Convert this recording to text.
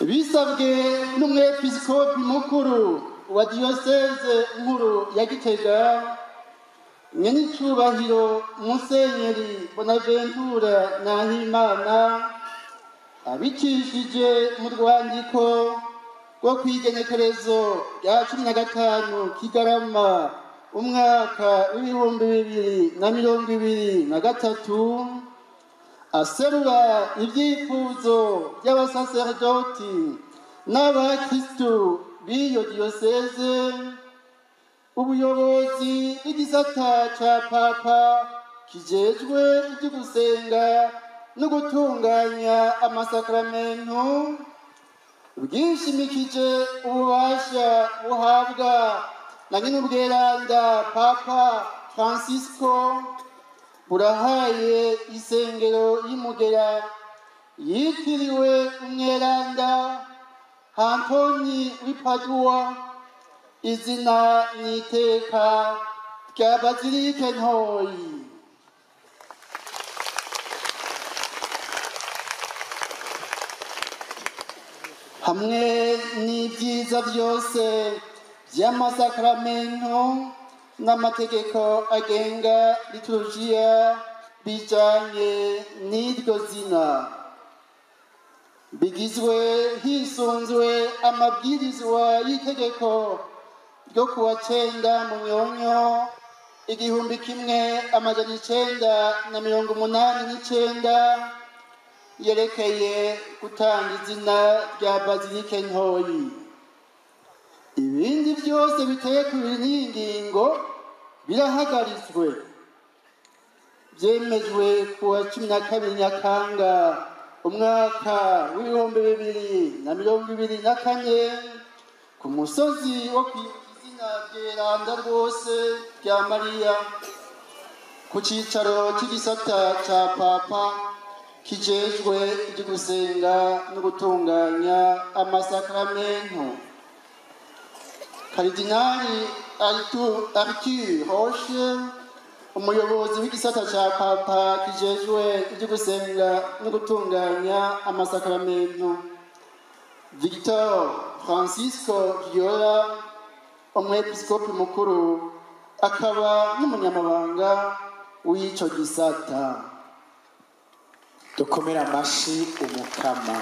Bisabwe n'umwepiskopi mukuru wa diyoseze nkuru ya Gitega, nyenicubahiro Musenyeri Bonaventura Nahimana, abicishije mu rwandiko rwo kw'igenekerezo rya 15 Kigarama umwaka w'2023, aserura ibyifuzo by'abasaserdoti n'abakristu b'iyo diyoseze, ubuyobozi bw'igisata ca Papa kijejwe ivy'ugusenga no gutunganya amasakramentu bwishimikije ububasha buhabwa na nyinubweranda Papa Francisco, burahaye isengero y'Imugera yitiriwe umweranda Antoni w'i Padua izina n'iteka rya Bazilike Ntoyi. Hamwe n'ibyiza byose by'amasakramentu n'amategeko agenga liturujia bijanye n'iryo zina, bigizwe hisunzwe amabwirizwa y'itegeko ryo kuwa 9 Munyonyo 1989 yerekeye gutanga izina rya Bazilike Ntoyi. Ibindi byose biteye ku ngingo birahagaritswe, byemejwe kuwa 12 Nyakanga umwaka w'2024 ku musozi wo kw'izina ryeranda rwose rya Mariya, ku cicaro cy'igisata ca Papa kijejwe ivy'ugusenga no gutunganya amasakramentu. Karidinali Arthur Roche, umuyobozi w'igisata ca Papa kijejwe ivy'ugusenga no gutunganya amasakramentu, Victor Francisco Viola, umwepiskopi mukuru akaba n'umunyamabanga w'ico gisata. Dukomere amashi Umukama.